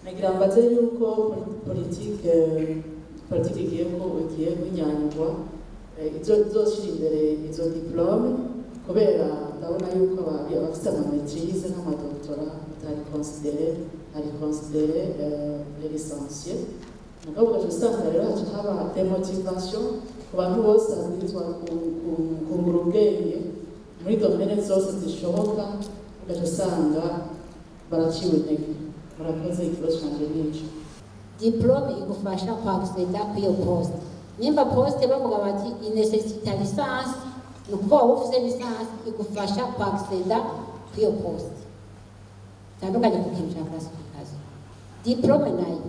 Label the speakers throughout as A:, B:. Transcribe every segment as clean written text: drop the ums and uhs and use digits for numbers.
A: Nagira mbaze yuko politike igiye guhinyanyurwa, izoshira imbere izo diplôme, kubera ndabona yuko abafite ama maîtrise n'ama doctorat batari considéré, hari considéré les licenciés. Mugabo ugaca usanga rero haca haba démotivation ku bantu bose babwirizwa kungura ubwenge muri domaine zose zishoboka, ugaca usanga baraciwe intege. Murakoze, ikibazo canje nico.
B: Diplôme igufasha kwaccéda kw'iyo poste. Nimba poste bavuga bati inécessita licence, ni ukuvuga wowe ufise licence, igufasha kwaccéda kw'iyo poste. Tandukanye ku kintu ca classification. Diplôme nayo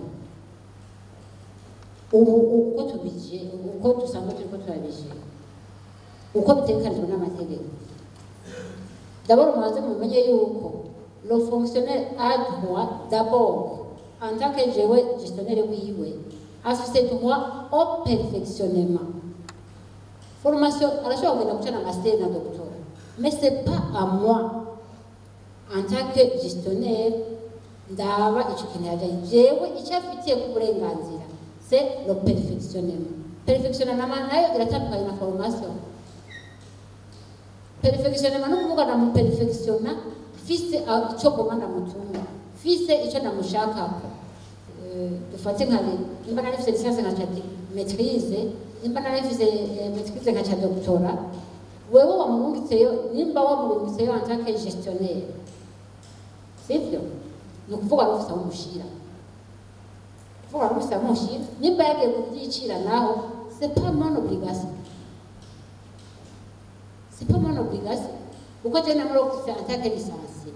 B: ubu uko tubije, uko dusanzwe turiko turabije, uko bitegekanijwe n'amategeko, d'abord mubanze mumenye yuko le fonctionnaire a droit d'abord, en tant que jewe gestionnaire wiwe, afise droit au perfectionnement. Formation, arashobora kugenda guca na master na doctorat, mais c'est pas à moi en tant que gestionnaire ndaba ico kintu yajanye. Jewe icyo afitiye ku burenganzira, c'est le perfectionnement. Perfectionnement nayo iratandukanye na formation. Perfectionnement no kuvuga ndamuperfectionna fise icyo ngomba ndamutuma, fise icyo ndamushakako. Dufate nka nimba nari mfise licence nkaca maîtrise, nimba nari mfise maîtrise nkaca doctorat, wewe wamurungitseyo, nimba wamurungitseyo en tant que gestionnaire, sivyo? Ni ukuvuga wari ufise aho umushira, kuvuga wari ufise aho umushira. Nimba yagiye kuvyicira naho, c'est pas mon obligation, c'est pas mon obligation, kuko je namurungitse en tant que licencié.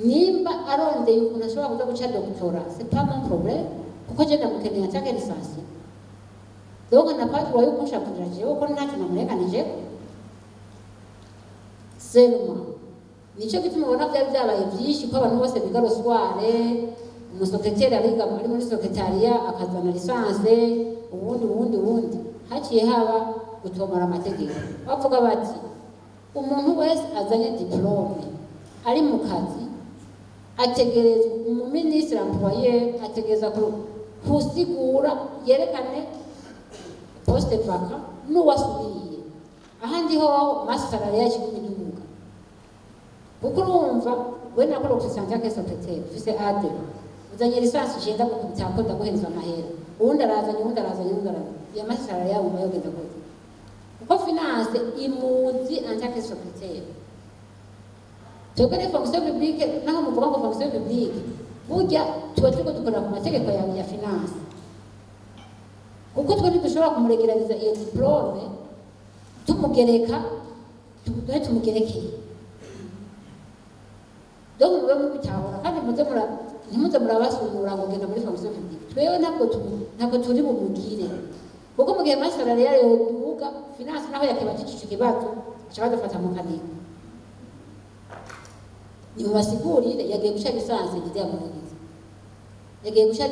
B: Nimba arondeye ukuntu ashobora kuza guca doctorat, c'est pas mon problème, kuko je ndamukeneye en tant que licencié. Donc n'a pas droit yo kunshapurira jewe, ko ntacyo namurenganijeko. Seulement nico gituma ubona byari byabaye byinshi ko abantu bose biga le soir, umusecrétaire ariga ari muri secrétariat akazana licence, ubundi ubundi ubundi. Haciye haba gutomora amategeko, bavuga bati umuntu wese azanye diplôme ari mu kazi ategerezwa, umuminisitiri employeur ategereza kusigura, yerekane poste vacant n'uwasubiriye. Ahandi hoho masse salariale yakiguma iduga, kuko urumva we nakora en tant que secrétaire, ufise A2, uzanye licence, ijenda gukubita ko ndaguhereza amahera, uwundi arazanye, uwundi arazanye, uwundi arazanye, iyo masse salariale wumva yogenda gute? Kuko finance imuzi en tant que secrétaire. Twebwe ni fonction publique, naho muvuga ngo fonction publique, burya tuba turiko dukorera ku mategeko ya finance, kuko twe ntidushobora kumuregerariza iyo diplôme tumugereka, duhe tumugerekeye. Donc mube mubitahura, kandi muze mura ntimuze murabasumura ngo genda muri fonction publique. Twewe ntabwo turi bumugire, kuko mu gihe masse salariale yoduga, finance naho yakibajije ico kibazo, aca badufata mu kaniko. Nimubasigurire yagiye guca licence, ninde yamurungize? Yagiye guca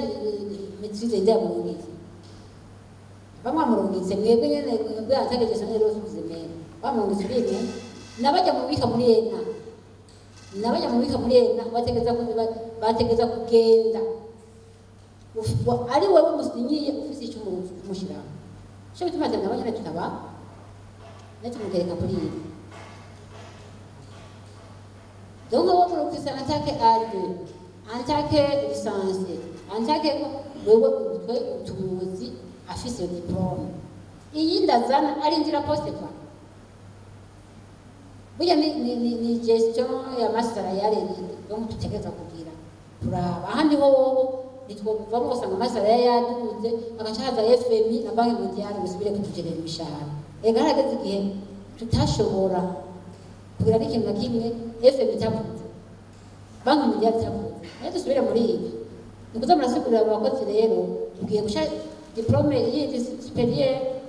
B: maîtrise, ninde yamurungize? Bamwamurungitse mwebwe nyene, mwebwe atagejeje nero ubuzima bamurungitse ibintu. Nabajya mubika muri ENA, nabajya mubika muri ENA, bategeza kugenda ari wowe umusinyiye, ufise icyo umushiraho. Cyo bituma ati nabo nyene tutaba netumugereka kuri ibi. Donc wowe murungitse en tant que A2, en tant que licencié, en tant que wewe, twe tumuzi afise iyo diplôme. Iyindi azana arindira poste kwa burya ni gestion ya masse salariale. Donc tutegereza kugira kuraba ahandi ho wowe ntitwovamo usanga masse salariale yaduze, agaca haza FMI na Banque mondiale, musubire kutugerera imishahara. Ega harageze igihe tutashobora kugira n'ikintu na kimwe FMI itavuze, Banque mondiale itavuze. Nayo dusubire muri ibi, ni ukuza murasigurira abo bakozi rero: ugiye guca diplôme yindi supérieure,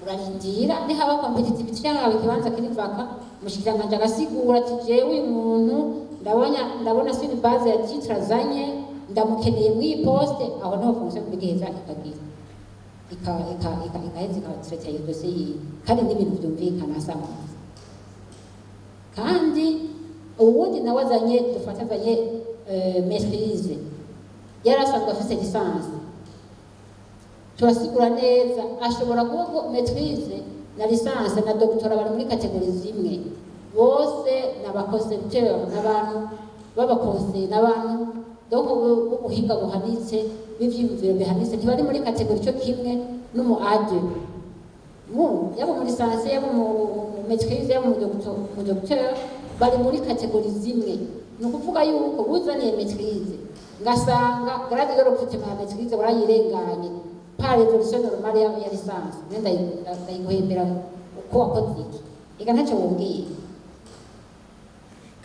B: urarindira nihaba compétitivité cyangwa haba ikibanza kiri vacant, umushikiranganji agasigura ati jewe uyu muntu ndabona sur base ya titre azanye ndamukeneye mw'iyi poste. Aho niho fonction publique iheza ikagira ikaheza ikatraita iyo dossier yiwe, kandi n'ibintu byumvikana asanzwe. Kandi uwundi nawe azanye, dufate azanye maîtrise yari asanzwe afise licence, turasigura neza, ashobora kuba ko maîtrise na licence na doctorat bari muri catégorie zimwe. Bose ni aba concepteur, n'abantu b'aba conseillers, n'abantu donc b'ubuhinga buhanitse, b'ivyiyumviro bihanitse. Ntibari muri catégorie cyo kimwe n'umu A2 mu yaba muri licence, yaba mu maîtrise, yaba mu docteur, bari muri catégorie zimwe. Ni ukuvuga yuko buzaniye maîtrise, ngasanga grade de recrutement ya maîtrise warayirenganye par évolution normale ya licence, nenda ndayiguhembera uko wakoze iki? Ega ntacyo wongeye.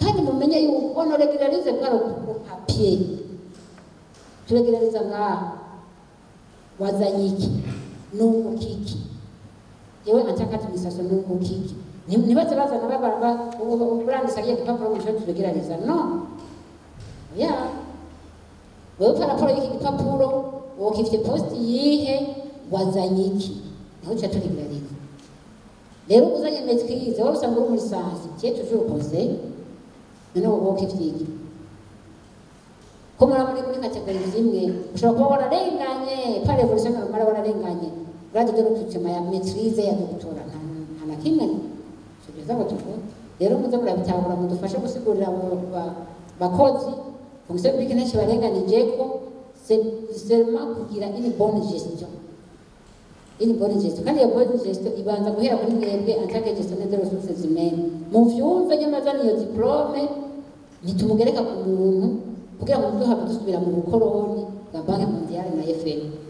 B: Kandi mumenye yuko on régularise par papier, turegerariza ngaha wazanye iki, nunguka iki? Jewe en tant qu'administration nunguka iki? Ntibaze bazana burandisa kiya gipapuro ngo nico turegerariza. No ya wewe, par rapport y'iki gipapuro wokifite poste yihe, wazanye iki? Niho tuca turegerariza. Rero uzanye maîtrise, wowe usanga uri muri licence, tu es toujours conseil, none wowe wokifite iki? Ko muri catégorie zimwe, ushobora kuba wararenganye par évolution normale, wararenganye grade de recrutement ya maîtrise, ya doctorat, nta na kimwe tugeza ngo tuvuge. Rero muze murabitahura, mudufashe gusigurira abo bakozi fonction publique ntacyo barenganije, ko c'est seulement kugira une bonne gestion, une bonne gestion. Kandi iyo bonne gestion ibanza guhera kuri mwebwe en tant que gestionnaire de ressources humaines. Muvyumve, nyamaza niyo diplôme ntitumugereka ku muntu kugira ngo duhave dusubira mu bukoroni bwa Banque mondiale na FMI.